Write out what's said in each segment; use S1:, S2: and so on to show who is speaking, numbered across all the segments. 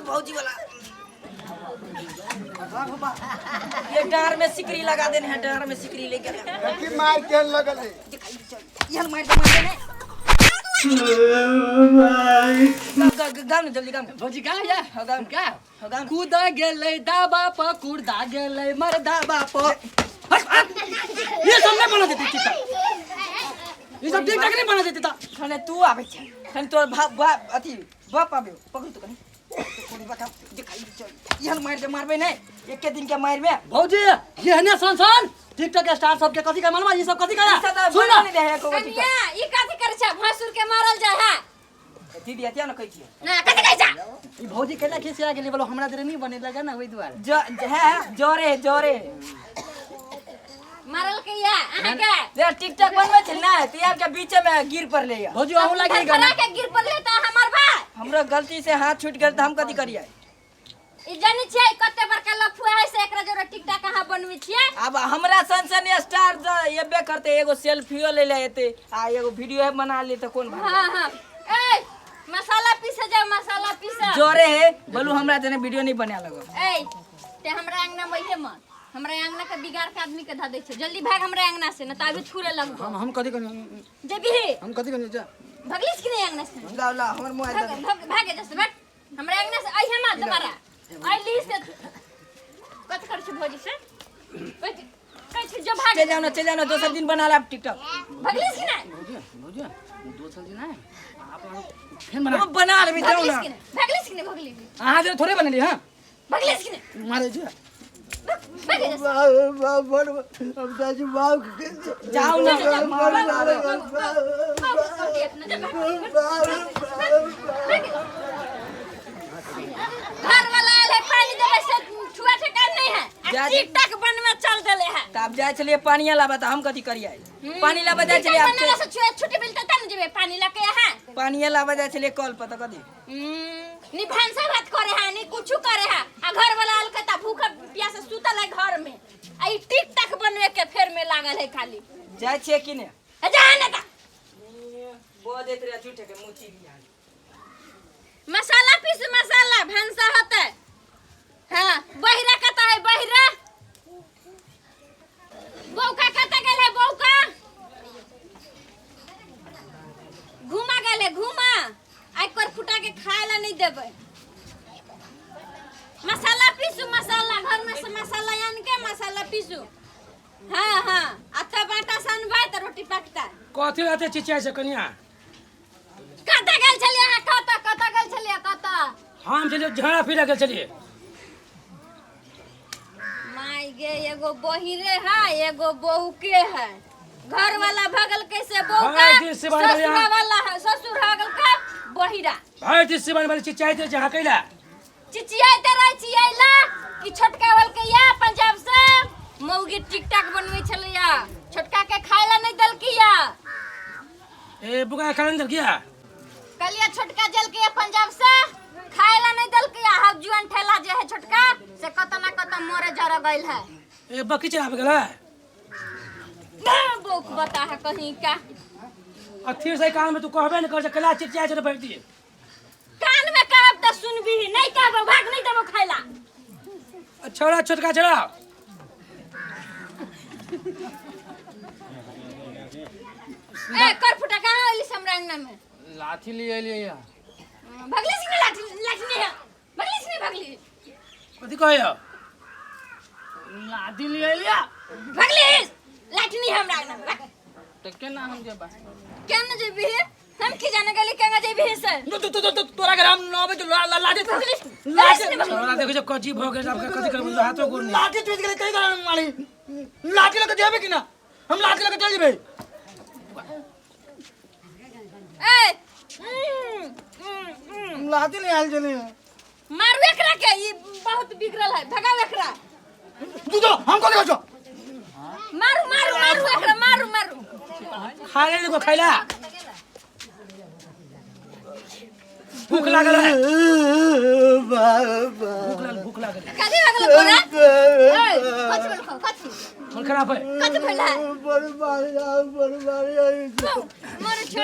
S1: भौजी वाला ये डार में सिकरी लगा देने है, डार में सिकरी लेके आया।
S2: की मार के लगल है।
S1: यहन मार दे, मार देने। गाओ, गाओ ना जल्दी, गाओ ना।
S3: भौजी का या?
S1: हाँ, गाओ ना।
S3: का?
S1: हाँ, गाओ ना।
S3: कूदा गेलै दाबा प, कुर्दा गेलै मर्दा बाप। हट, हट। ये सब नहीं बना देती चित्ता, ये सब ठीक ठाक नहीं बना देती था।
S1: खने तू आबै छै, खने तोर बाप अथी बाप आबे, पकड़ तू कनी कोड़ी बता दिखाई चल। यहन मार दे, मारबे नहीं एके दिन के मार में।
S3: भौजी एहने सन सन टिकटॉक स्टार सबके कथी का मालूम है? ये सब कथी का
S1: सब
S3: सुन ना।
S1: नहीं दे है को टिकटॉक।
S4: कनिया, ई कथी करै छै? भसुर के मारल जाय है।
S1: दीदी अतिया न कहै छियै।
S4: ना कथी कहै छै?
S3: ई भौजी केना खिसिया गेली? बोलो हमरा जरे नहीं बने लगा ना ओहि दुआरे।
S1: ज है जोरे जोरे।
S4: मारल के या अहाँ के?
S1: ले टिकटॉक बनबै छै ना त आब के बीच में गिर पड़ले या।
S3: भौजी अहूँ लागी गाना।
S4: धड़फड़ा के गिर पड़ले त हमर भाई।
S1: हमरो गलती से हाथ छूट गेल त हम कथी करियै?
S4: ई जानै छियै कते बड़का लफुआ है से एकरा जोरे टिकटॉक अहाँ बनबै छियै?
S1: अब हमरा सन सन स्टार ज एबे करते, एगो सेल्फियो ले ले एते आ एगो वीडियो बना ले त कोन भाई।
S4: हाँ हाँ, ए मसाला पीसे जाओ, मसाला पीसे।
S1: जोरे है बोलू हमरा जने वीडियो नहीं बना लगो।
S4: ए ते हमरा अंगना में अइहे मत, हमरा अंगना के बिगाड़ के आदमी के ध दै छै। जल्दी भाग हमरा अंगना से, न त अभी छुरे लगबो।
S3: हम कथी कनी?
S4: जेबी?
S3: हम कथी कनी जा?
S4: भगलिस कि नहीं अंगना से?
S1: ला ला हमर मोबाइल
S4: भाग
S1: दे दे।
S4: भाग भागे जैसे भाग हमरा अंगना से, अइहे मत दोबारा। अइली से कथी करै छै भौजी से? कथी कहै छै? जो भाग।
S1: चल जाओ ना, चल जाओ ना, दोसर दिन बना ला टिकटॉक।
S4: भगलिस कि नहीं?
S3: भौजी भौजी दोसर दिन आए आप फेन बना।
S1: हम बना लेबी, जाओ
S4: भगलिस
S1: ना।
S4: कि नहीं? भगलिस कि नहीं? भगली
S3: अहाँ जरे थोड़े बनेली। हाँ।
S4: भगलिस कि नहीं?
S3: मारे जी।
S4: भागे जैसे।
S2: हम दादी बाप के
S1: जाओ ना।
S4: घर वाला आयल है, पानी देबै से छुआ ठेकान नहीं है आ टिकटॉक बनवे चल देले है।
S1: तब जाय छलियै पानिया लाबे त हम कथी करियै? पानी लाबे जाय छलियै
S4: टिकटॉक
S1: आब
S4: बनला से छुआ छुट्टी मिलतै तब ने जेबै पानी लके यहाँ।
S1: पानिया लाबे जाय छलियै कल पर त कथी?
S4: नी भनसा भात करे है नी कुछ करे है आ घर वाला आयल के त भूख प्यास से सुतल है घर में आ ई टिकटॉक बनवे के फेर में लागल है खाली।
S1: जाय छियै कि ने?
S4: ए जा ने त।
S1: बजैत रहे झूठे के मुँह चीर।
S4: मसाला पीस, मसाला भनसा होते। हाँ बहिरा कता है? बहिरा बौका कता गेल है? बौका घुमा गेल है, घुमा आई कर फुटा के खाए ला नहीं देबै। मसाला पीसू, मसाला घर में से मसाला आन के मसाला पीसू। हाँ हाँ, आ तब आटा सनबै त रोटी पकता।
S5: कथी रहते चिचियाइ छै कनिया?
S4: कतऽ गेल छलियै अहाँ? कतऽ कतऽ गेल छलियै, कतऽ?
S5: हम छलियै झगड़ा फिरे गेल छलियै।
S4: माय गे, एगो बहिरे है एगो बहू के है। घर वाला भगल कैसे बहू का
S5: भाई जी, शिवानी भैया।
S4: ससुरा वाला है, ससुर भगल का बहिरा।
S5: भाई जी शिवानी वाली चिचियाइ छै हकैला।
S4: चिचियाइते रहे चियाइला कि छोटका वाल के या पंजाब से मौगी टिकटॉक बनबै छलैया, छोटका के खाय ला नहीं देलकी या।
S5: ए बुका खाना नहीं देलकी या?
S4: कलिया छोटका जल के पंजाब से खाय ला नहीं देलकी या। हम जुअन ठेला जे है छोटका से कत ना कत मरे जर गइल है।
S5: ए बकरी चराबे गेल है?
S4: ना बोक बता है कहीं का।
S5: अथिर से कान में तू कहबे न कर जे कला चिचियाइ छै बैठ दिए।
S4: कान में कहब त सुनबी नहीं, कहब भाग नहीं देबो खाइला।
S5: छोड़ा छोटका छोड़ा।
S4: ए कर फुटा कहाँ अइली हमरा अंगना में?
S3: लाठी लिए एलियै या।
S4: भगली से नहीं लाठी, लाठी नहीं है, भगली से नहीं भगली।
S5: कथी कहैया?
S3: लाठी लिए एलियै।
S4: भगली लाठी नहीं है हमरा अंगना में, भाग।
S3: त केना हम जेबै?
S4: केना जेबी? हम की जाने गेली केना जेबी से?
S3: तो तो तो तोरा घर हम न अबै तो लाठी
S4: भगली
S3: लाठी।
S5: छोड़ा देखै छै कथी भऽ गेल आब कथी करबै हाथो गोड़ नहीं।
S3: लाठी टूटि गेलै कहीं कारण मारी। लाठी लऽ के जेबै कि ना? हम लाठी लऽ के चलि जेबै।
S4: ए
S3: लाठी नहीं आयल छलै।
S4: मारू एकरा के, ई बहुत बिगड़ल है, भगाओ एकरा।
S3: तू तो हम कथी कहै छौ?
S4: मारू मारू मारू एकरा, मारू मारू।
S5: खा ले देखो खैला भूख लागल है, भूख लागल, भूख लागल है।
S4: कथी भगल तोरा? ए कथी बोलखो कथी?
S5: मन खराब है।
S4: कथी भेल है?
S2: बड़ मारे बड़ मारे।
S4: मर छ।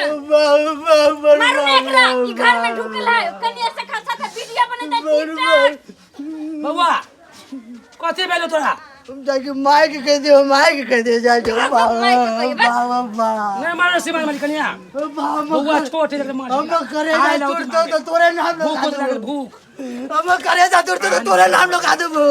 S2: बड़
S4: मारू ने एकरा, ई घर में ढुकल है, कनिया से खासा था वीडियो बनेता टिकटॉक।
S5: बौआ कथी भेलो तोरा?
S2: हम जाके माय के कह दियो, माय के कह दियो, जा जो
S4: हाँ, माय के कहियो, बस।
S2: बाबा बाबा।
S5: नहीं मारो सिवान वाली कनिया।
S2: बाबा
S5: बौआ छोट है मार।
S2: हम करे जा तुर तो तोरे नाम
S5: भूख
S2: लगा
S5: लागल
S2: देबो।
S5: भूख।
S2: हम करे जा तुर तो तोरे नाम लगा देबो।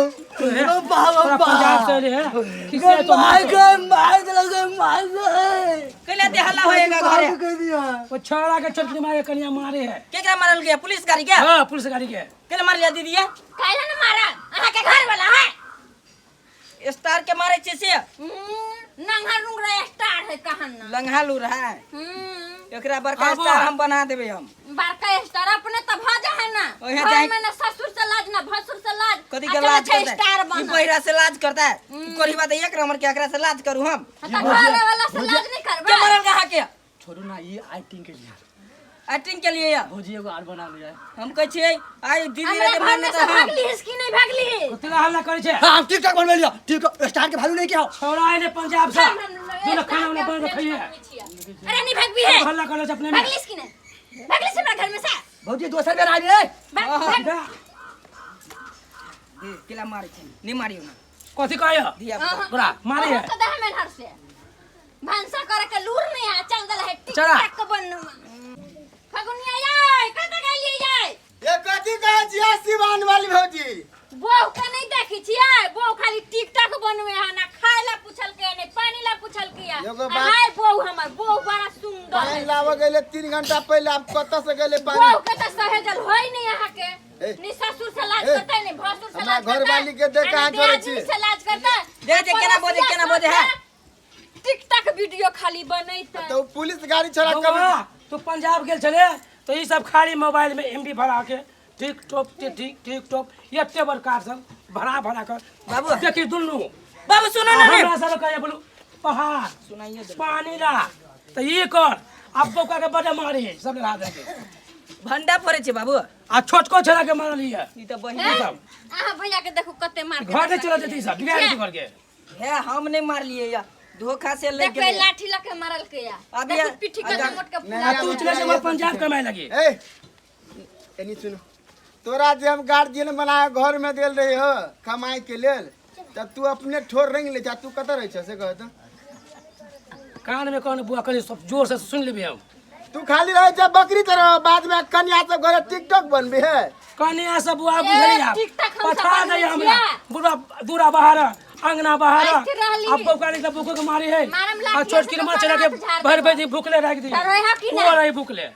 S2: बाबा
S5: तोरा पंजाब से रे किसे तो
S2: माय के मार देलक माय के।
S1: कैला ते हल्ला होएगा घरे?
S2: बाप के दिया।
S5: वो छोरा के छोटकी मारे कनिया मारे है।
S1: केकरा मारल गया? पुलिस गाड़ी के?
S5: हां पुलिस गाड़ी के।
S1: केला मार लिया दीदी?
S4: काहे न मारा? अहाँ के घर वाला है।
S1: स्टार के मारे छे से?
S4: नंगा रुंगरा स्टार है कहन ना।
S1: लंघा लू रहा है। एकरा बड़का
S5: आबो।
S1: स्टार हम बना देबे हम।
S4: बड़का स्टार अपने त भ जा है ना।
S1: ओहे
S4: घर
S1: जाए-
S4: में ना ससुर से लाज ना भसुर से लाज।
S1: कथी
S4: आ
S1: के
S4: चलै
S1: लाज
S4: छै
S1: करता है?
S4: स्टार
S1: ई
S4: बना।
S1: पहिरा से लाज करता है। कोरी बात एक नंबर के एकरा से लाज करू हम।
S4: त घर वाला से लाज नहीं
S1: के
S4: करबे।
S1: मारल कहा के?
S3: छोड़ू ना ई एक्टिंग के लिए।
S1: एक्टिंग के लिए या।
S3: भौजी एगो आर बना लिया।
S1: हम कहै छियै आइ दीदी
S4: हमरा
S1: रे
S4: घर
S1: मारने
S4: में
S1: त
S4: से
S1: हम।
S4: भागली हिस की नहीं भागली हिस?
S5: उतना हल्ला करे छे।
S3: हां हम टिकटॉक बनबे लिया, टिकटॉक स्टार के वैल्यू नहीं क्या हो।
S5: छोरा आइले पंजाब से।
S4: हम
S5: जो खाना उना बना के खाइए।
S4: अरे नहीं भागबी है।
S5: हल्ला करे छे अपने में।
S4: भागली की नहीं? भागली से हमरा घर में से?
S3: भौजी दोसर बेर आबि रे।
S4: भाग भाग।
S5: जा।
S1: दे, केला मारे छै? नहीं मारियो ना।
S5: कथी कहयो?
S1: धिया पुता।
S5: तोरा मारे है।
S4: तो दे हमें घर से। भांसा करे के लूर नहीं है, चल दल है
S5: चला।
S4: टिकटॉक बनू। फगुनिया याय कत गेलिए याय?
S2: ये कथी कहै छियै सिवान वाली भौजी?
S4: बहू के नहीं देखै छियै, बहू खाली टिकटॉक बनवे है ना खाय ला पूछल के नहीं पानी ला पूछल के।
S2: एगो बात-
S4: हाय बहू हमर, बहू बड़ा सुंदर
S2: पानी
S4: है।
S2: लाबऽ गेलै 3 घंटा पहिले, आब कतऽ से गेलै पानी?
S4: बहू के त सहेजल होय नहीं अहाँ के।
S2: ए।
S4: नी ससुर से लाज
S2: ए।
S4: करतै नहीं भसुर से
S2: हमरा
S4: लाज करतै।
S2: घरवाली के देख के
S4: आ
S2: अहाँ
S4: नी
S2: जोड़ै
S4: दियादनी
S2: छी।
S4: से लाज करतै।
S1: देख जे केना बजे, केना बजे है।
S4: टिकटॉक वीडियो खाली बनैतै।
S2: तऽ ओ पुलिस गाड़ी छोड़ा
S5: बौआ,
S2: कभी
S5: तू पंजाब गेल छले तो ई सब खाली मोबाइल में एमबी भरा के ठीक टॉप ठीक ठीक टॉप एते बड़का सब भरा भरा कर
S1: बाबू।
S5: देखी दुनू।
S1: बाबू सुनो ना रे।
S5: हमरा सब कहे बोलू पहाड़
S1: सुनाइए दे।
S5: पानी ला तो ई कर अब बौका के बड़े मारी सब लगा दे के।
S1: भंडा फोड़े छै बाबू।
S5: आ छोटको छेड़ा के मारल है।
S1: ई त बहिन
S4: हैं?
S5: सब।
S4: अहाँ भैया के देखू कते मार के
S5: घर नहीं चला देती सब बिगाड़ देती घर के।
S1: हे हम नहीं मारलिए या धोखा से लग
S4: देखो
S1: गेलै।
S4: लाठी लके मारल के या।
S1: अब
S4: देखू
S1: या-
S4: पिट्ठी
S1: अब
S4: के
S1: जा-
S4: मोट के
S2: नहीं,
S5: आ तू चले जा पंजाब कमाए लगी।
S2: ए एनी सुनो, तोरा जे हम गार्जियन बना के घर में देल रही हो कमाई के लेल, त तू अपने ठोर रंग ले जा, तू कतऽ रहै छ से कह त।
S5: कान में कौन बुआ करी सब जोर से सुन लेबे हम।
S2: तू खाली रहे छ बकरी तरह, बाद में कन्या सब घरे टिकटॉक बनबी है।
S5: कन्या सब बुआ
S4: ए,
S5: बुझलिया
S4: टिकटॉक हम सब
S5: पठा दे
S4: बनबै
S5: हमरा।
S4: छियै।
S5: बुढ़ा दूरा बाहर अंगना बाहर
S4: ऐसे रहली।
S5: अब बौका ने भूख के मारी है।
S4: मारम
S5: आ
S4: लाठी
S5: छोटकी
S4: से
S5: मां
S4: तो
S5: चला के
S4: हाथ झाड़
S5: भर
S4: देबो।
S5: भर दिन भूखले राख दी।
S4: डर है कि
S5: वो
S4: नहीं?
S5: रही भूखले।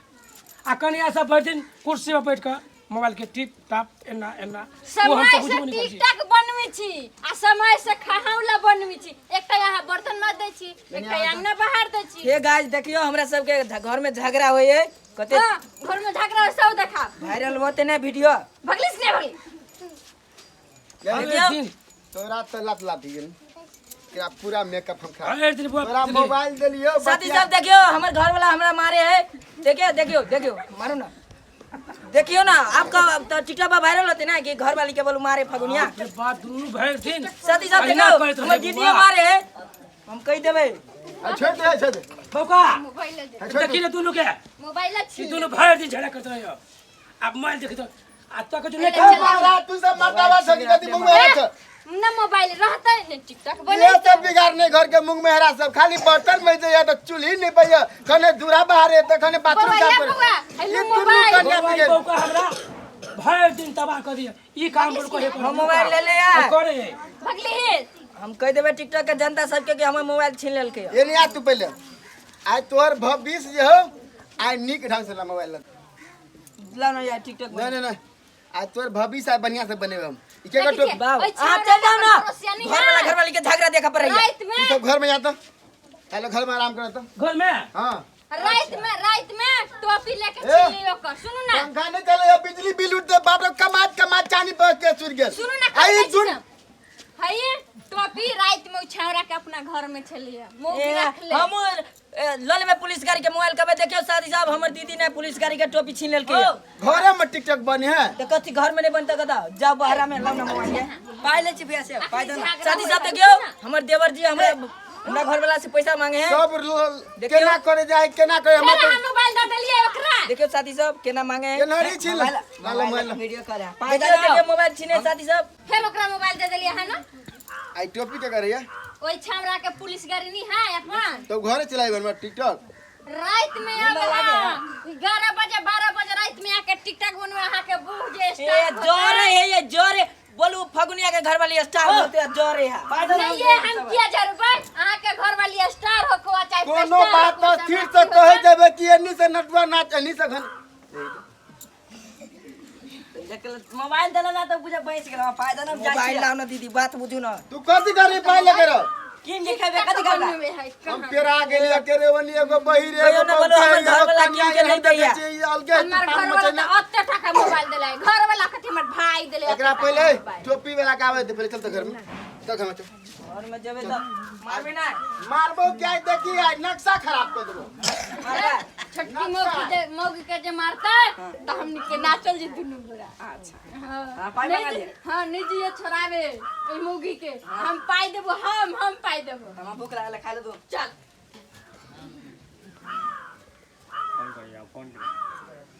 S5: आ कन्या सब भर दिन कुर्सी पर बैठ कर मोबाइल के टिप टाप एना एना। वो हम
S4: समय
S5: सब
S4: से
S5: बुझबो नहीं करै छी।
S4: टिकटॉक बनबै छी आ समय से खाहौ ला बनबै छी। एकटा यहाँ बर्तन माज दै छी, एकटा अंगना बहार दै छी।
S1: हे गाइस देखियो हमरा सबके घर में झगड़ा होय है कते।
S4: हां घर में झगड़ा होय सब देखा।
S1: वायरल होते ना वीडियो।
S4: भगली से नहीं भगली?
S5: हर दिन
S2: तोरा त लत लाठी गेल तेरा पूरा मेकअप हम खा।
S5: हर दिन बुआ
S2: तोरा मोबाइल देलियो।
S1: साथी सब देखियो हमर घर वाला हमरा मारे है। देखियो देखियो देखियो मारू ना। देखियो ना आपका तो टिकटॉक पर वायरल होते ना कि घर वाली के बोलू मारे फगुनिया।
S5: के बात दुनू भर दिन
S1: साथी सब
S5: अहिना
S1: देखियो
S5: करैत रहै
S1: हमर दीदी
S5: बुआ।
S1: मारे है। हम कहि देबै।
S2: छोड़ दे छोड़ दे।
S5: बौका
S4: मोबाइल दे।
S5: देखी ने दुनू के।
S4: मोबाइल
S5: ई
S4: छी।
S5: दुनू भर दिन झगड़ा करैत रहियो। अब मोबाइल देखी तो आ तो के जो नहीं
S4: चला।
S2: महाराज तू सब मर्दावा छ कि कथी मुंह में हरा छ?
S4: ना मोबाइल रहतै ने टिकटॉक
S2: ये
S4: बनेतै।
S2: सब बिगाड़ नहीं घर के मुंह में हरा सब खाली बर्तन में जे या तो चूल्ही नहीं पइया खने दूरा बाहर है त खने बाथरूम
S4: बौआ,
S2: साफ करे।
S4: बौआ, हेलो
S2: ये दुनू
S4: मोबाइल।
S2: कन्या
S5: मोबाइल
S2: बिगड़।
S5: बौका हमरा भर दिन तबाह कर दिया। ई काम बोल को हे
S1: हम मोबाइल ले ले यार।
S5: करे
S4: भगली हे।
S1: हम कहि देबै टिकटॉक के जनता सबके कि हमर मोबाइल छीन लेलकै।
S2: ये नहीं आ तू पहिले आइ तोहर भविष्य जे हो आइ नीक ढंग से ला मोबाइल ला।
S1: ला ना यार टिकटॉक।
S2: नहीं नहीं नहीं आइ तोहर भविष्य आइ बढ़िया से बनेबै हम। ई के
S4: देखै
S2: टोप
S4: छियै,
S1: बाबू
S4: ओइ
S1: आप
S4: छौड़ा
S1: चल जाओ ना।
S4: पड़ोसिया नहीं
S1: घर वाला
S4: है।
S1: घर वाली के झगड़ा देखा पड़ैया।
S4: रात
S2: तू
S4: में
S2: सब घर में जाता चलो घर में आराम करता
S5: घर में।
S2: हां
S4: रात में रात में टोपी लेके
S2: ए।
S4: छिली ओकर। सुनू ना
S2: पंखा नहीं चले बिजली बिल उठ दे बाप रे कमात कमात चानी पर के सुर गेल।
S4: सुनू ना
S2: आई सुन
S4: हई टोपी रात में उछावरा के अपना घर में छलिए मोगी
S1: ए,
S4: रख ले।
S1: हम लल में पुलिस गाड़ी के मोबाइल कबे देखियो साथी साहब, हमर दीदी ने पुलिस गाड़ी के टोपी छीन लेलकै।
S2: घरे में टिकटॉक बने है।
S1: तो कथी घर में नहीं बनता कदा, जाओ बहरा में लाओ ना मोबाइल के। पाई ले छी भैया से, पाई दो ना।
S4: झगड़ा
S1: साथी साहब
S4: होय
S1: देखियो
S4: ना।
S1: हमर देवर जी हमरा हमरा घर वाला से पैसा मांगे हैं।
S2: सब
S1: देखियो।
S2: केना करे जाए केना करे
S4: फेर
S2: हमरा
S4: अहाँ मोबाइल दऽ देलियै ओकरा।
S1: देखियो साथी साहब केना मांगे हैं।
S2: केना री छीन ले।
S1: मोबाइल-
S2: लालो मोबाइल।
S1: वीडियो कॉल है। देखियो देखियो मोबाइल छीने साथी साहब।
S4: फेर ओकरा मोबाइल दे देलियै हन।
S2: आई टोपी के करे
S4: ओइ छामरा के पुलिस गाड़ी नहीं है अपन।
S2: तो घरे चलाइ बनवा टिकटॉक।
S4: रात में आवे 11 बजे 12 बजे रात में आके टिकटॉक बनवे अहाँ के बूढ़ जे
S1: ए
S4: स्टार होतै।
S1: जोरे है, ये जोरे बोलू फगुनिया के घर वाली स्टार होते हैं, जोरे है।
S4: नहीं ये हम किया जरूर अहाँ के घर वाली स्टार हो को चाहे
S2: कोनो
S4: स्टार
S2: बात
S4: होको,
S2: न
S4: चाहे
S2: स्थिर से
S4: माटी होको।
S2: कहे देबे कि एनी से नटुआ नाच एनी से घन।
S1: मोबाइल देला ना तो बुझा बैस गेल, पाई देना हम जाइ
S6: मोबाइल
S1: छी।
S6: लाओ ना दीदी, बात बुझू ना।
S2: तू कथी करी पाई लगे रहो?
S1: किन के खेबे कथी करबा?
S4: बनवे है,
S2: हम
S4: कहाँ?
S2: पेरा गेली अकेले ओनी एगो बहिर
S1: कहियो
S2: एगो
S1: ना बोलो,
S2: बौका,
S1: हमर घर
S2: एगो
S1: वाला
S2: कन्या,
S1: किन के नहीं
S2: हम देखै
S1: दैया।
S2: छियै, ई अलगे
S4: हमर
S2: तूफान
S4: घर वाला
S2: मचेने।
S4: तऽ ओते टाका मोबाइल देले, घर वाला कथी हमर भाई देले।
S2: एकरा
S4: ओते
S2: पहिले
S4: टाका मोबाइल।
S2: टोपी वाला के आबै दे पहिले, चल त घर में, चल घर में चल।
S1: घर में जेबे तऽ मारबे ना।
S2: मारबो क्या देखी आई नक्शा खराब कर देबो।
S1: मारबे।
S4: छोटकी मौगी जे मौगी के जे मारतै तऽ हमनी के नाचल जे दुनू गोरा।
S1: अच्छा।
S4: हाँ।
S1: हाँ, पाइ
S4: नहीं
S1: मंगा
S4: जे-
S1: लिअ।
S4: हाँ, नहीं जी ये छोड़ावे ओइ मौगी के हम पाइ देबो, हम पाइ देबो।
S1: हमरा भूख लागल है, खाइ ले दो।
S4: चल।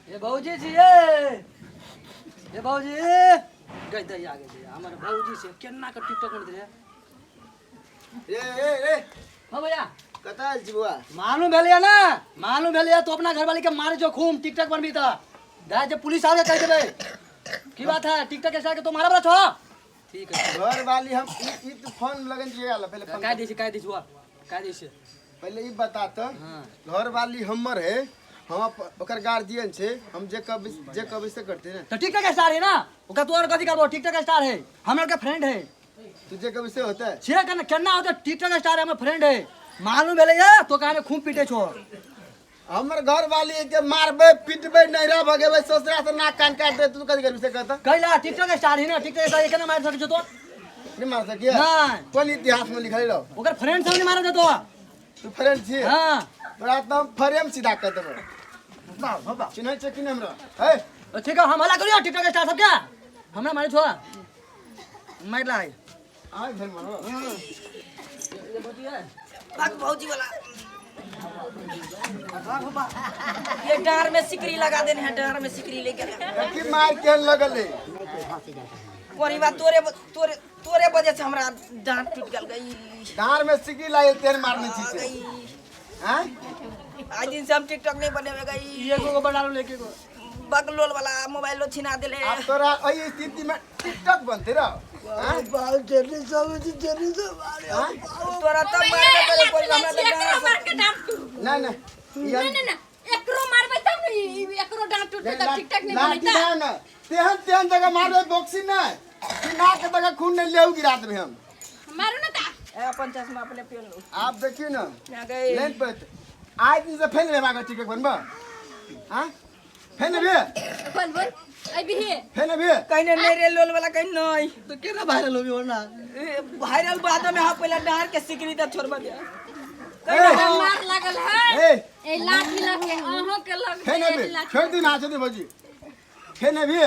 S3: ये भौजी जी ये, ये भौजी गई दैया गई दैया हमर भौजी से केना के टिकटॉक बनैत रहे।
S2: ए ए ए
S3: हाँ भैया
S2: कतऽ आयल छी बौआ?
S3: मालूम भेलैया ना, मालूम भेलैया तो अपना घरवाली के मारे जो खूम टिकटॉक बनबी त दाय जे पुलिस आवे कह देबै की बात है, टिकटॉक के साथ के तुम्हारा वाला छो। ठीक है
S2: घर वाली हम ई तो फोन लगन छी आला पहिले फोन
S3: काय दै छी, काय दै छी बुआ, काय दै छी?
S2: पहिले ई बता त
S3: हाँ।
S2: घर वाली हमर है, हम ओकर गार्जियन छे, हम जे कभी जे कभी से करते ना।
S3: तो टिकटॉक स्टार है ना ओका, तू और कथी करबो? टिकटॉक स्टार है, हमरा के फ्रेंड है।
S2: तू जे कभी से होता है
S3: छे केना केना होता? टिकटॉक स्टार है, हमर फ्रेंड है। मालूम भेलैया तो काने खूब पीटे छो।
S2: हमर घर वाली के मारबे पीटबे नैरा भगेबे ससुरा से नाक कान काट दे, तू कथी करबी से कहता?
S3: कैला टिकटॉक स्टार है ना, टिकटॉक स्टार केना मार सकै छो तो?
S2: नहीं मार सकिए।
S3: नहीं।
S2: कोन इतिहास में लिखल रहो?
S3: ओकर फ्रेंड सब नहीं मारे देतो।
S2: तू फ्रेंड छी?
S3: हां।
S2: तोरा तो हम फ्रेम सीधा कर देबो।
S3: बाबा बाबा
S2: चिन्है छै कि नहीं हमरा? हे
S3: ओ ठीक है, हम हल्ला करियो टिकटॉक स्टार सब के हमरा मारे छो मार ला।
S2: आइ भेल मारो।
S1: भाग भौजी वाला। ये डार में सिकरी लगा देने हैं, डार में सिकरी लेके।
S2: की मार के लगल है?
S1: परिवार तोरे तोरे तोरे वजह से हमरा डांट टूट गेल गई।
S2: डार में सिकरी लागल तेल मारने छी से।
S1: गई।
S2: हां?
S1: आज दिन से हम टिकटॉक नहीं बनेबे गई।
S3: एगो को बना लो लेके को।
S1: बगलोल वाला मोबाइल लो छिना देले।
S2: अब तोरा एहि स्थिति में टिकटॉक बनते रहो। हां?
S6: बाल जल्दी सब जल्दी सब
S2: हां?
S1: तोरा तब मारबे करे कोई हमरा तो
S4: एकरो
S1: डांट
S4: मार के डांट टूट।
S2: ना ना।
S4: ना ना ना एकरो मारबै तब ने एकरो डांट टूटतै तब टिकटॉक नहीं
S2: लाठी
S4: बनैता।
S2: ना ना तेहन तेहन जगह मारबे बॉक्सिंग ना कि नाक के तक खून नहीं लेऊ गिरा देबे हम।
S4: मारू ना ता।
S1: ए अपन चश्मा अपने पहन लो।
S2: आप देखियो ना।
S1: ना गई।
S2: लाइन पर आज दिन से फेन लेबा टिकट बनबा। हां? फेन लेबे?
S4: बोल बोल अभी हे।
S2: फेन लेबे?
S1: कहीं नहीं रे लोल वाला कहीं नहीं।
S3: तो केना वायरल होबी और ना?
S1: ए, वायरल बाद में हम पहले डार के सिकरी तब छोड़बा दिया।
S2: ए,
S4: मार लागल है।
S2: ए।
S4: ए लाठी लग के अहों के लग
S2: फेन लेबे? छोड़ दी ना, छोड़ दी भौजी। फेन लेबे?